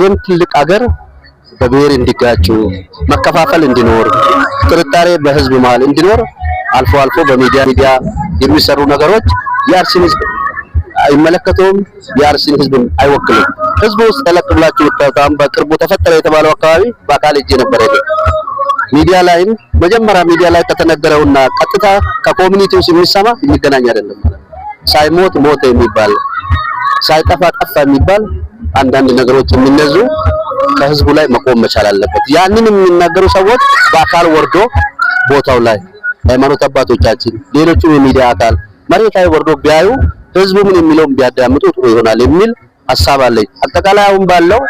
ይህም ትልቅ አገር በብሔር እንዲጋጩ፣ መከፋፈል እንዲኖር፣ ጥርጣሬ በህዝብ መሃል እንዲኖር አልፎ አልፎ በሚዲያ የሚሰሩ ነገሮች የአርሲን ህዝብ አይመለከተውም፣ የአርሲን ህዝብ አይወክልም። ህዝቡ ውስጥ ጠለቅ ብላችሁ ብታዩት በቅርቡ ተፈጠረ የተባለው አካባቢ በአካል ሄጄ ነበር። ሚዲያ ላይም መጀመሪያ ሚዲያ ላይ ከተነገረውና ቀጥታ ከ community ውስጥ የሚሰማ የሚገናኝ አይደለም። ሳይሞት ሞተ የሚባል፣ ሳይጠፋ ጠፋ የሚባል አንዳንድ ነገሮች የሚነዙ ከህዝቡ ላይ መቆም መቻል አለበት። ያንን የሚናገሩ ሰዎች በአካል ወርዶ ቦታው ላይ ሃይማኖት አባቶቻችን፣ ሌሎችም የሚዲያ አካል መሬት ላይ ወርዶ ቢያዩ፣ ህዝቡ ምን የሚለውን ቢያዳምጡ ጥሩ ይሆናል የሚል ሀሳብ አለኝ። አጠቃላይ አሁን ባለው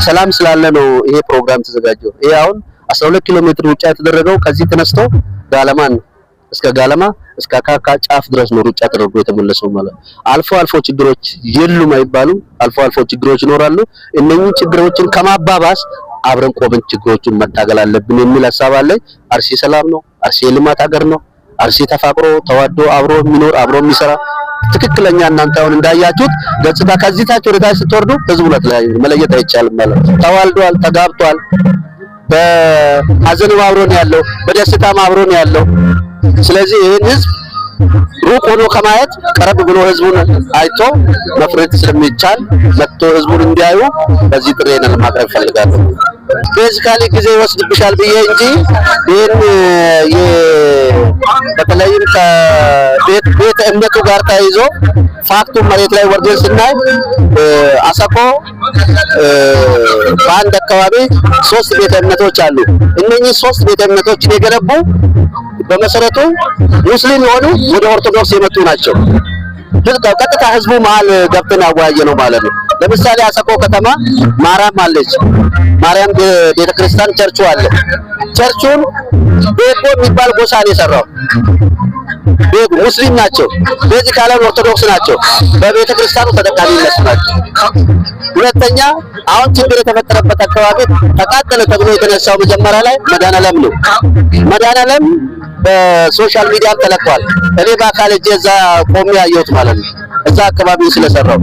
ሰላም ስላለ ነው ይሄ ፕሮግራም ተዘጋጀው። ይሄ አሁን 12 ኪሎ ሜትር ሩጫ የተደረገው ከዚህ ተነስቶ ጋለማን እስከ ጋለማ እስከ አካካ ጫፍ ድረስ ነው ሩጫ ተደርጎ የተመለሰው ማለት ነው። አልፎ አልፎ ችግሮች የሉም አይባሉም። አልፎ አልፎ ችግሮች ይኖራሉ። እነኚህ ችግሮችን ከማባባስ አብረን ቆመን ችግሮችን መታገል አለብን የሚል ሀሳብ አለኝ። አርሲ ሰላም ነው። አርሲ የልማት ሀገር ነው። አርሲ ተፋቅሮ ተዋዶ አብሮ የሚኖር፣ አብሮ የሚሰራ፣ ትክክለኛ እናንተ አሁን እንዳያችሁት ገጽታ ከዚህ ታች ወደ ታች ስትወርዱ ህዝቡ መለየት አይቻልም ማለት ነው። ተዋልዷል፣ ተጋብቷል። በሀዘንም አብሮ ነው ያለው፣ በደስታም አብሮ ነው ያለው። ስለዚህ ይህን ህዝብ ሩቅ ሆኖ ከማየት ቀረብ ብሎ ህዝቡን አይቶ መፍረድ ስለሚቻል መጥቶ ህዝቡን እንዲያዩ በዚህ ጥሪዬን ለማቅረብ እፈልጋለሁ። Basically ጊዜ ይወስድብሻል ብዬ እንጂ ይህን በተለይም ከቤት ቤተ እምነቱ ጋር ተያይዞ fact ኡን መሬት ላይ ወርደን ስናይ አሰኮ በአንድ አካባቢ ሶስት ቤተ እምነቶች አሉ። እነኚህ ሶስት ቤተ እምነቶችን የገነቡ በመሰረቱ ሙስሊም የሆኑ ወደ ኦርቶዶክስ የመጡ ናቸው። ቀጥታ ህዝቡ መሀል ገብተን ያወያየ ነው ማለት ነው። ለምሳሌ አሰኮ ከተማ ማርያም አለች። ማርያም ቤተክርስቲያን ቸርቹ አለ። ቸርቹን ቤኮ የሚባል ጎሳ ነው የሰራው። ቤኮ ሙስሊም ናቸው። Basically ኦርቶዶክስ ናቸው። በቤተ ክርስቲያኑ ተጠቃሚ እነሱ ናቸው። ሁለተኛ አሁን ችግር የተፈጠረበት አካባቢ ተቃጠለ ተብሎ የተነሳው መጀመሪያ ላይ መድኃኔዓለም ነው። መድኃኔዓለም በ social media ም ተለቋል። እኔ በአካል ሄጄ እዛ ቆሜ ያየሁት ማለት ነው። እዛ አካባቢ ስለሰራው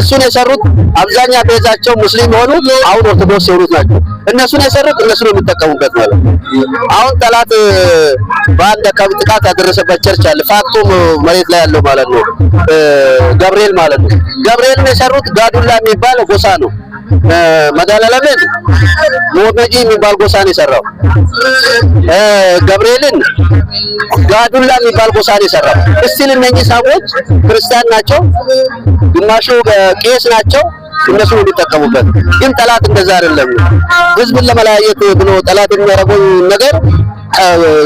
እሱን የሰሩት አብዛኛ base ኣቸው ሙስሊም የሆኑ አሁን ኦርቶዶክስ የሆኑት ናቸው። እነሱን የሰሩት እነሱ ነው የሚጠቀሙበት ማለት ነው። አሁን ጠላት በአንድ አካባቢ ጥቃት ያደረሰበት church አለ። Fact ኡም መሬት ላይ ያለው ማለት ነው። ገብርኤል ማለት ነው። ገብርኤልን የሰሩት ጋዱላ የሚባል ጎሳ ነው። መድኃኔዓለምን ሞመጂ የሚባል ጎሳ ነው የሰራው። ገብርኤልን ጋዱላ የሚባል ጎሳ ነው የሰራው። Still እነኚህ ሰዎች ክርስቲያን ናቸው፣ ግማሹ ቄስ ናቸው። እነሱ ነው የሚጠቀሙበት። ግን ጠላት እንደዛ አይደለም። ህዝብን ለመለያየት ብሎ ጠላት የሚያደርገው ነገር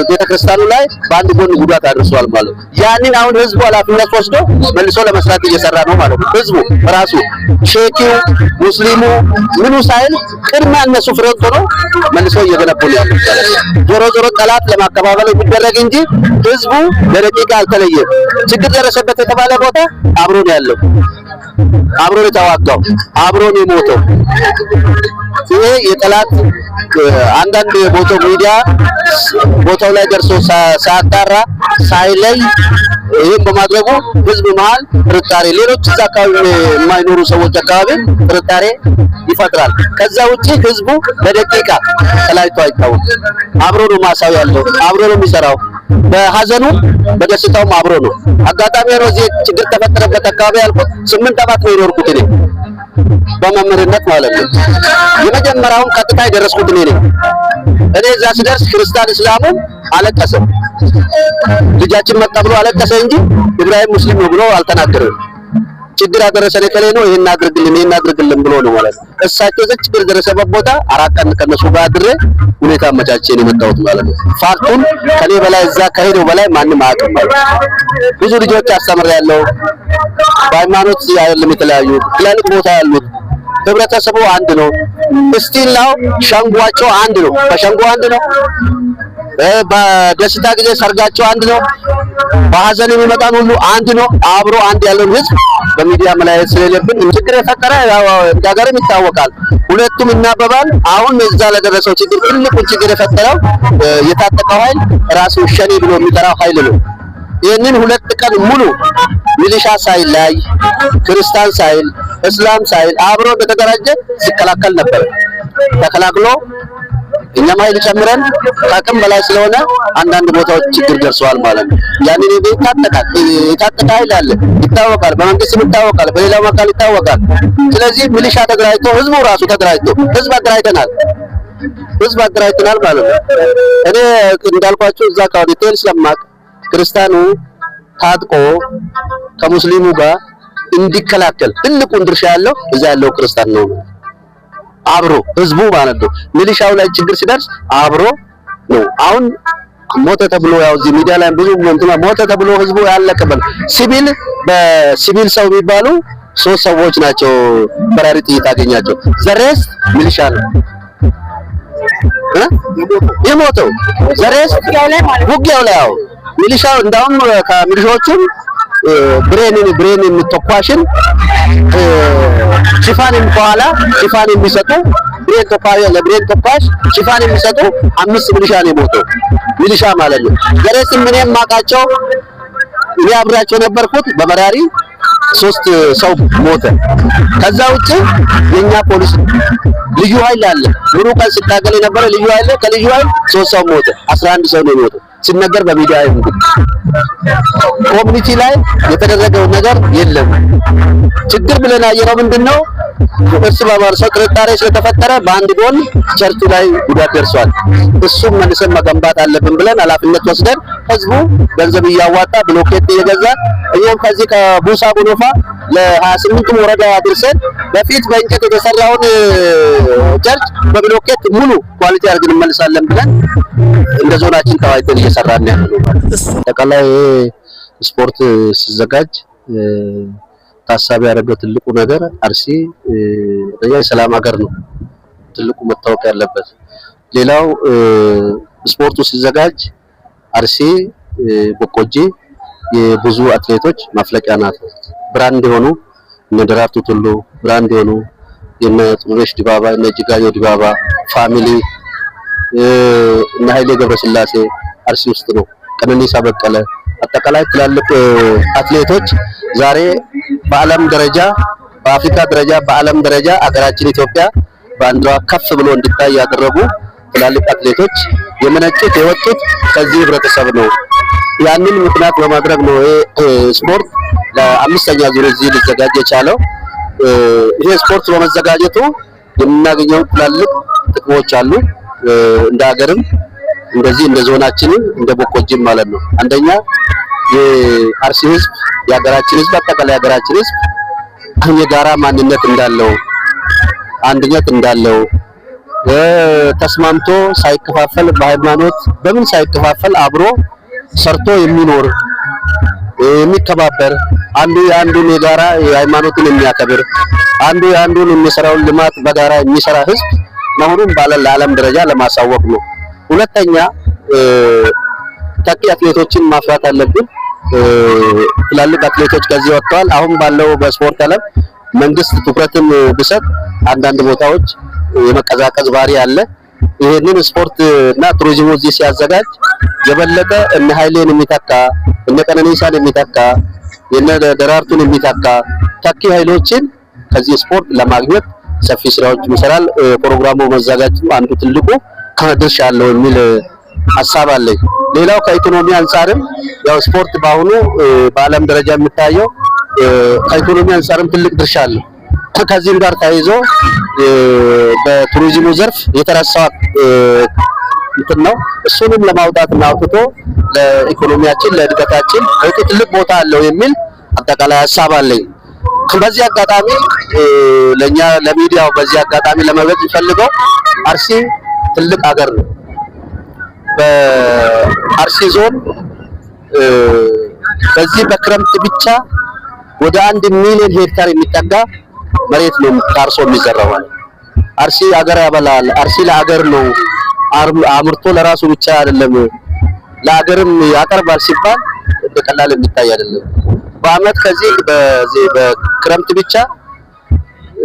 ቤተክርስቲያኑ ላይ በአንድ ጎን ጉዳት አድርሷል ማለት ነው። ያንን አሁን ህዝቡ ኃላፊነት ወስዶ መልሶ ለመስራት እየሰራ ነው ማለት ነው። ህዝቡ ራሱ ሼኪው፣ ሙስሊሙ ምኑ ሳይል ቅድሚያ እነሱ front ሆኖ መልሶ እየገነቡ ነው ያሉት ማለት ነው። ዞሮ ዞሮ ጠላት ለማከፋፈል የሚደረግ እንጂ ህዝቡ ለደቂቃ አልተለየም። ችግር ደረሰበት የተባለ ቦታ አብሮ ነው ያለው፣ አብሮ ነው የተዋጋው፣ አብሮ ነው የሞተው። ይሄ የጠላት አንዳንድ ቦታው ሚዲያ ቦታው ላይ ደርሶ ሳያጣራ፣ ሳይለይ ይህን በማድረጉ ህዝብ መሃል ጥርጣሬ፣ ሌሎች እዛ አካባቢ የማይኖሩ ሰዎች አካባቢ ጥርጣሬ ይፈጥራል። ከዛ ውጪ ህዝቡ ለደቂቃ ተለያይቶ አይታወቅም። አብሮ ነው ማሳው ያለው፣ አብሮ ነው የሚሰራው። በሀዘኑ በደስታውም አብሮ ነው። አጋጣሚ ሆኖ እዚህ ችግር ተፈጠረበት አካባቢ ያልኩት 8 ዓመት ነው የኖርኩት እኔ በመምህርነት ማለት ነው። የመጀመሪያውን ቀጥታ የደረስኩት እኔ ነኝ። እኔ እዛ ስደርስ ክርስቲያን እስላሙ አለቀሰ። ልጃችን መጣ ብሎ አለቀሰ እንጂ ኢብራሂም ሙስሊም ነው ብሎ አልተናገረም። ችግር ያደረሰን እከሌ ነው፣ ይሄን አድርግልን፣ ይሄን አድርግልን ብሎ ነው ማለት ነው። እሳቸው ዘንድ ችግር የደረሰበት ቦታ 4 ቀን ከነሱ ጋር አድሬ ሁኔታ አመቻችቼ ነው የመጣሁት ማለት ነው። Fact ኡን ከኔ በላይ እዛ ከሄደው በላይ ማንም አያውቅም ማለት ነው። ብዙ ልጆች አስተምሬያለሁ። በሃይማኖት አይደለም የተለያዩ ትላልቅ ቦታ ያሉት ህብረተሰቡ አንድ ነው። Still now ሸንጓቸው አንድ ነው። በሸንጎ አንድ ነው። በደስታ ጊዜ ሰርጋቸው አንድ ነው። በሀዘን የሚመጣን ሁሉ አንድ ነው። አብሮ አንድ ያለውን ህዝብ በሚዲያ መለያየት ስለሌለብን ችግር የፈጠረ ያው እንደ ሀገርም ይታወቃል። ሁለቱም ይናበባል። አሁን እዛ ለደረሰው ችግር ትልቁን ችግር የፈጠረው የታጠቀው ኃይል ራሱ ሸኔ ብሎ የሚጠራው ኃይል ነው። ይህንን 2 ቀን ሙሉ ሚሊሻ ሳይለይ፣ ክርስቲያን ሳይል፣ እስላም ሳይል አብሮ እንደተደራጀ ሲከላከል ነበር። ተከላክሎ እኛም ኃይል ጨምረን ከአቅም በላይ ስለሆነ አንዳንድ ቦታዎች ችግር ደርሰዋል ማለት ነው። ያንን ይታጠቃል፣ የታጠቀ ኃይል አለ፣ ይታወቃል፣ በመንግስትም ይታወቃል፣ በሌላው አካል ይታወቃል። ስለዚህ ሚሊሻ ተደራጅቶ ህዝቡ ራሱ ተደራጅቶ ህዝብ አደራጅተናል፣ ህዝብ አደራጅተናል ማለት ነው። እኔ እንዳልኳቸው እዛ አካባቢ detail ስለማቅ ክርስቲያኑ ታጥቆ ከሙስሊሙ ጋር እንዲከላከል ትልቁን ድርሻ ያለው እዛ ያለው ክርስቲያን ነው። አብሮ ህዝቡ ማለት ነው። ሚሊሻው ላይ ችግር ሲደርስ አብሮ ነው። አሁን ሞተ ተብሎ ያው እዚህ ሚዲያ ላይ ብዙ እንትና ሞተ ተብሎ ህዝቡ ያለቀበት ሲቪል በሲቪል ሰው የሚባሉ ሶስት ሰዎች ናቸው በራሪ ጥይት አገኛቸው። The rest ሚሊሻ ነው የሞተው፣ the rest ውጊያው ላይ፣ ያው ሚሊሻው እንዳውም ከሚሊሻዎቹም ብሬን የሚተኳሽን ሽፋን ከኋላ ሽፋን የሚሰጡ ብሬን ተኳሽ ለብሬን ተኳሽ ሽፋን የሚሰጡ አምስት ሚሊሻ ነው የሞተው፣ ሚሊሻ ማለት ነው። The rest ምን የማውቃቸው እኔ አብሬያቸው የነበርኩት በበራሪ ሶስት ሰው ሞተ። ከዛ ውጭ የኛ ፖሊስ ልዩ ኃይል አለ። ሙሉ ቀን ሲታገል የነበረ ልዩ ኃይል፣ ከልዩ ኃይል ሶስት ሰው ሞተ። 11 ሰው ነው የሞተው ሲነገር በሚዲያ። እንግዲህ community ላይ የተደረገው ነገር የለም። ችግር ብለን ያየነው ምንድነው? እርስ በርስ ጥርጣሬ ስለተፈጠረ በአንድ ጎን ቸርቹ ላይ ጉዳት ደርሷል። እሱም መልሰን መገንባት አለብን ብለን ኃላፊነት ወስደን ህዝቡ ገንዘብ እያዋጣ ብሎኬት እየገዛ እኛም ከዚህ ከቡሳ ጎኖፋ ለ28ቱም ወረዳ አድርሰን በፊት በእንጨት የተሰራውን church በብሎኬት ሙሉ quality አድርገን እንመልሳለን ብለን እንደ ዞናችን ተወያይተን እየሰራን ያለው ነው። አጠቃላይ ስፖርት ሲዘጋጅ ታሳቢ ያደረገው ትልቁ ነገር አርሲ የሰላም ሀገር ነው፣ ትልቁ መታወቅ ያለበት። ሌላው ስፖርቱ ሲዘጋጅ አርሲ ቦቆጂ የብዙ አትሌቶች ማፍለቂያ ናት። Brand የሆኑ እነ ደራርቱ ቱሉ፣ brand የሆኑ የነ ጥሩነሽ ዲባባ፣ እነ እጅጋየሁ ዲባባ family፣ እነ ኃይሌ ገብረስላሴ አርሲ ውስጥ ነው። ቀነኒሳ በቀለ፣ አጠቃላይ ትላልቅ አትሌቶች ዛሬ በዓለም ደረጃ፣ በአፍሪካ ደረጃ፣ በዓለም ደረጃ አገራችን ኢትዮጵያ ባንዲራዋ ከፍ ብሎ እንዲታይ ያደረጉ ትላልቅ አትሌቶች የመነጩት የወጡት ከዚህ ህብረተሰብ ነው። ያንን ምክንያት በማድረግ ነው ይሄ ስፖርት ለአምስተኛ ዙር እዚህ ሊዘጋጅ የቻለው። ይሄ ስፖርት በመዘጋጀቱ የምናገኘው ትላልቅ ጥቅሞች አሉ። እንደ ሀገርም እንደዚህ እንደ ዞናችንም እንደ ቦቆጂም ማለት ነው። አንደኛ የአርሲ ህዝብ፣ የሀገራችን ህዝብ፣ አጠቃላይ የሀገራችን ህዝብ የጋራ ማንነት እንዳለው፣ አንድነት እንዳለው፣ ተስማምቶ ሳይከፋፈል፣ በሃይማኖት በምን ሳይከፋፈል አብሮ ሰርቶ የሚኖር፣ የሚከባበር፣ አንዱ የአንዱን የጋራ የሃይማኖትን የሚያከብር፣ አንዱ የአንዱን የሚሰራውን ልማት በጋራ የሚሰራ ህዝብ መሆኑን ባለ ለዓለም ደረጃ ለማሳወቅ ነው። ሁለተኛ ተኪ አትሌቶችን ማፍራት አለብን። ትላልቅ አትሌቶች ከዚህ ወጥተዋል። አሁን ባለው በስፖርት ዓለም መንግስት ትኩረትን ቢሰጥ አንዳንድ ቦታዎች የመቀዛቀዝ ባህሪ አለ። ይሄንን ስፖርት እና ቱሪዝሙ እዚህ ሲያዘጋጅ የበለጠ እነ ኃይሌን የሚተካ፣ እነ ቀነኒሳን የሚተካ፣ የነ ደራርቱን የሚተካ ተኪ ኃይሎችን ከዚህ ስፖርት ለማግኘት ሰፊ ስራዎች ይሰራል። ፕሮግራሙ መዘጋጀቱ አንዱ ትልቁ ድርሻ አለው የሚል ሀሳብ አለኝ። ሌላው ከኢኮኖሚ አንጻርም ያው ስፖርት በአሁኑ በዓለም ደረጃ የሚታየው ከኢኮኖሚ አንጻርም ትልቅ ድርሻ አለው። ከዚህም ጋር ተያይዞ በቱሪዝሙ ዘርፍ የተረሳ እንትን ነው። እሱንም ለማውጣትና አውጥቶ ለኢኮኖሚያችን ለእድገታችን ትልቅ ቦታ አለው የሚል አጠቃላይ ሀሳብ አለኝ። በዚህ አጋጣሚ ለኛ ለሚዲያው በዚህ አጋጣሚ ለመግለጽ የሚፈልገው አርሲ ትልቅ ሀገር ነው። በአርሲ ዞን በዚህ በክረምት ብቻ ወደ 1 ሚሊዮን ሄክታር የሚጠጋ መሬት ነው ታርሶ የሚዘራው ማለት። አርሲ አገር ያበላል። አርሲ ለአገር ነው። አምርቶ ለራሱ ብቻ አይደለም ለአገርም ያቀርባል ሲባል እንደ ቀላል የሚታይ አይደለም። በአመት ከዚህ በዚህ በክረምት ብቻ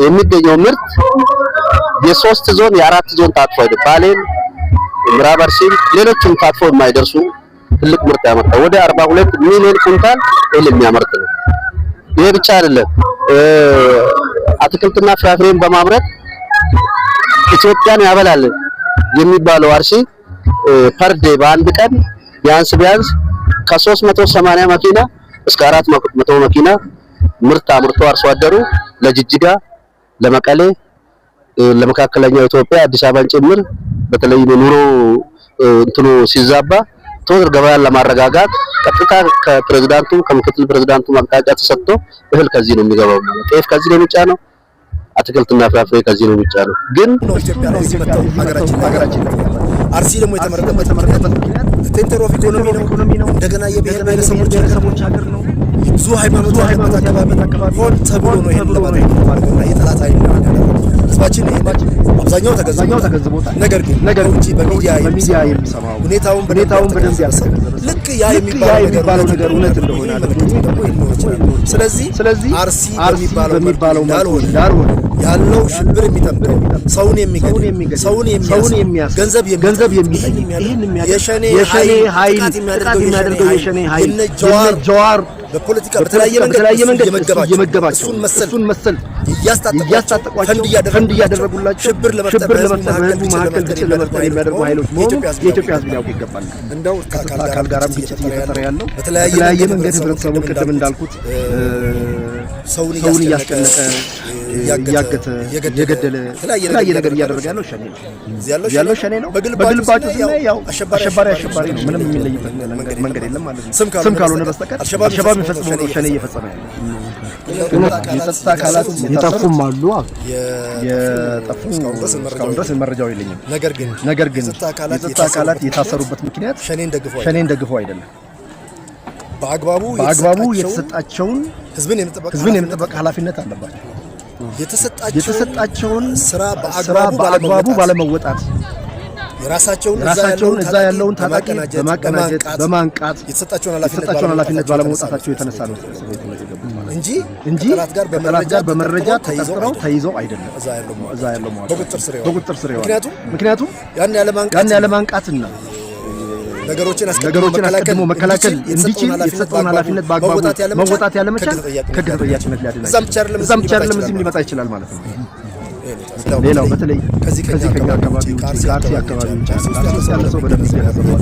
የሚገኘው ምርት የሶስት ዞን የአራት ዞን ታጥፎ አይደል፣ ባሌን፣ ምዕራብ አርሲን፣ ሌሎችም ታጥፎ የማይደርሱ ትልቅ ምርት ያመርታል። ወደ 42 ሚሊዮን ኩንታል እህል የሚያመርት ነው። ይሄ ብቻ አይደለም። አትክልትና ፍራፍሬን በማምረት ኢትዮጵያን ያበላል የሚባለው አርሲ per day በአንድ ቀን ቢያንስ ቢያንስ ከ380 መኪና እስከ 400 መኪና ምርት አምርቶ አርሶ አደሩ ለጅጅጋ፣ ለመቀሌ፣ ለመካከለኛው ኢትዮጵያ አዲስ አበባን ጭምር በተለይ ኑሮ እንትኑ ሲዛባ ቶር ገበያን ለማረጋጋት ቀጥታ ከፕሬዝዳንቱ ከምክትል ፕሬዝዳንቱ አቅጣጫ ተሰጥቶ እህል ከዚህ ነው የሚገባው። ማለት ጤፍ ከዚህ ነው የሚጫነው፣ አትክልትና ፍራፍሬ ከዚህ ነው የሚጫነው። ግን ኢትዮጵያ ላይ እዚህ መጥተው ሀገራችን ላይ አርሲ ደግሞ የተመረጠበት ምክንያት center of economy ነው። እንደገና የብሔር ብሔረሰቦች ሀገር ነው። ብዙ ሃይማኖት ያለበት አካባቢ ሆን ተብሎ ነው ይሄን ለማድረግ የተባለው የጠላት ኃይል ነው ያደረገው። ህዝባችን ይሄን አብዛኛው ተገንዝቦታል። ነገር ግን ከውጪ በሚዲያ የሚሰማው ሁኔታውን በደንብ ያልተገነዘበ ልክ ያ የሚባለው ነገር እውነት እንደሆነ ደግሞ ሊኖር ይችላል። ስለዚህ አርሲ በሚባለው እንዳልሆነ ያለው ሽብር የሚጠምቀው ሰውን የሚገድል ሰውን የሚያስር ገንዘብ የሚጠይቅ የሸኔ ኃይል ጥቃት የሚያደርገው የሸኔ ኃይል የነ ጀዋር በፖለቲካ በተለያየ መንገድ እየመገባቸው እሱን መሰል እያስታጠቋቸው ፈንድ እያደረጉላቸው ሽብር ለመፍጠር በህዝቡ መካከል ግጭት ለመፍጠር የሚያደርጉ ኃይሎች መሆኑ የኢትዮጵያ ህዝብ ሊያውቅ ይገባል። እንደው ከጸጥታ አካል ጋርም ግጭት እየፈጠረ ያለው በተለያየ መንገድ ህብረተሰቡን ቅድም እንዳልኩት ሰውን እያስጨነቀ እያገተ እየገደለ የተለያየ ነገር እያደረገ ያለው ሸኔ ነው ያለው ሸኔ ነው። በግልባጩ ስናይ ያው አሸባሪ አሸባሪ ነው። ምንም የሚለይበት መንገድ የለም ማለት ነው። ስም ካልሆነ በስተቀር አሸባሪ የሚፈጽመው ነው ሸኔ እየፈጸመ ያለው። የጸጥታ አካላት የጠፉም አሉ። የጠፉ እስካሁን ድረስ መረጃው የለኝም። ነገር ግን የጸጥታ አካላት የታሰሩበት ምክንያት ሸኔን ደግፈው አይደለም። በአግባቡ የተሰጣቸውን ህዝብን የመጠበቅ ኃላፊነት አለባቸው። የተሰጣቸውን ስራ በአግባቡ ባለመወጣት የራሳቸውን እዛ ያለውን ታጣቂ በማቀናጀት በማንቃት የተሰጣቸውን ኃላፊነት ባለመወጣታቸው የተነሳ ነው እንጂ ከጠላት ጋር በመረጃ ተጠርጥረው ተይዘው አይደለም እዛ ያለው መዋቅር በቁጥጥር ስር የዋለው። ምክንያቱም ያን ያለማንቃትና ነገሮችን አስቀድሞ መከላከል እንዲችል የተሰጠውን ኃላፊነት በአግባቡ መወጣት ያለመቻል ከህግ ተጠያቂነት ሊያድን እዛም ብቻ አይደለም እዚህም ሊመጣ ይችላል ማለት ነው። ሌላው በተለይ ከዚህ ከኛ አካባቢ ውጪ ከአርሲ አካባቢ ውጪ አርሲ ውስጥ ያለ ሰው በደንብ ይገነዘበዋል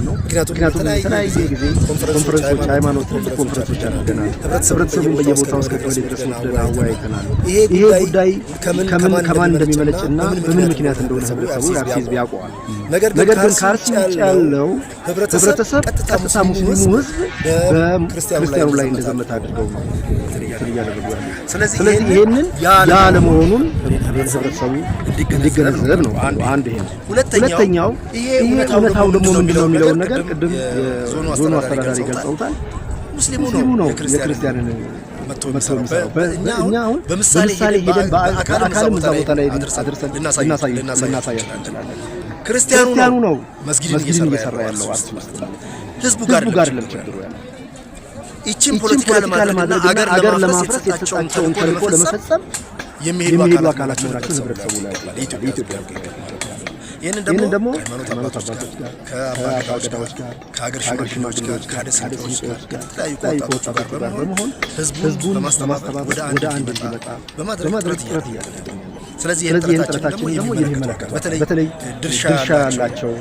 ነው። ምክንያቱም የተለያየ ጊዜ ኮንፈረንሶች፣ ሃይማኖት ትልልቅ ኮንፈረንሶች አድርገናል። ህብረተሰቡን በየቦታው እስከ ቀበሌ ድረስ ወስደን አወያይተናል። ይሄ ጉዳይ ከምን ከማን እንደሚመነጭና በምን ምክንያት እንደሆነ ህብረተሰቡ የአርሲ ህዝብ ያውቀዋል። ነገር ግን ከአርሲ ውጭ ያለው ህብረተሰብ ቀጥታ ሙስሊሙ ህዝብ በክርስቲያኑ ላይ እንደዘመተ አድርገው ነው እያደረጉ ያሉት። ስለዚህ ይሄንን ያ ለመሆኑን ህብረተሰቡ እንዲገነዘብ ነው። አንድ ይሄ ነው። ሁለተኛው ይሄ እውነታው ደግሞ ምንድነው የሚለውን ነገር ቅድም የዞኑ አስተዳዳሪ ገልጸውታል። ሙስሊሙ ነው የክርስቲያንን መጥቶ የሚሰራው። እኛ አሁን በምሳሌ ሄደን በአካልም እዛ ቦታ ላይ አድርሰን ልናሳያቸው እንችላለን። ክርስቲያኑ ነው መስጊድን እየሰራ ያለው አርሲ ውስጥ ማለት ነው። ህዝቡ ጋር አይደለም ችግሩ ያለው። ይቺን ፖለቲካ ለማድረግና አገር ለማፍረስ የተሰጣቸውን ተልዕኮ ለመፈጸም የሚሄዱ አካላት መሆናቸውን ህብረተሰቡ ላይ የኢትዮጵያ ይህንን ደግሞ ከሃይማኖት አባቶች ጋር፣ ከአባገዳዎች ጋር፣ ከሀገር ሽማግሌዎች ጋር፣ ከአደ ስንቄዎች ጋር፣ ከተለያዩ ከወጣቶች ጋር በመሆን ህዝቡን በማስተባበር ወደ አንድ እንዲመጣ በማድረግ ጥረት እያደረግን ነው። ስለዚህ ይህን ጥረታችን ደግሞ የሚመለከተው በተለይ ድርሻ ያላቸው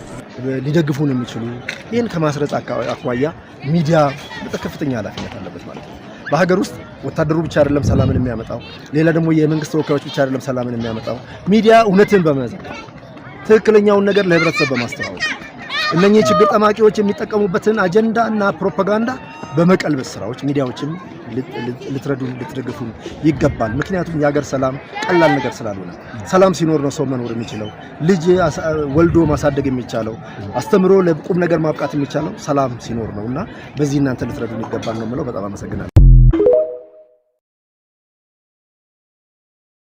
ሊደግፉን የሚችሉ ይህን ከማስረጽ አኳያ ሚዲያ በጣም ከፍተኛ ኃላፊነት አለበት ማለት ነው። በሀገር ውስጥ ወታደሩ ብቻ አይደለም ሰላምን የሚያመጣው፣ ሌላ ደግሞ የመንግስት ተወካዮች ብቻ አይደለም ሰላምን የሚያመጣው። ሚዲያ እውነትን በመዘገብ ትክክለኛውን ነገር ለህብረተሰብ በማስተዋወቅ እነኚህ ችግር ጠማቂዎች የሚጠቀሙበትን አጀንዳ እና ፕሮፓጋንዳ በመቀልበስ ስራዎች ሚዲያዎችም ልትረዱን ልትደግፉን ይገባል። ምክንያቱም የሀገር ሰላም ቀላል ነገር ስላልሆነ ሰላም ሲኖር ነው ሰው መኖር የሚችለው፣ ልጅ ወልዶ ማሳደግ የሚቻለው፣ አስተምሮ ለቁም ነገር ማብቃት የሚቻለው ሰላም ሲኖር ነው እና በዚህ እናንተ ልትረዱን ይገባል ነው የምለው። በጣም አመሰግናለሁ።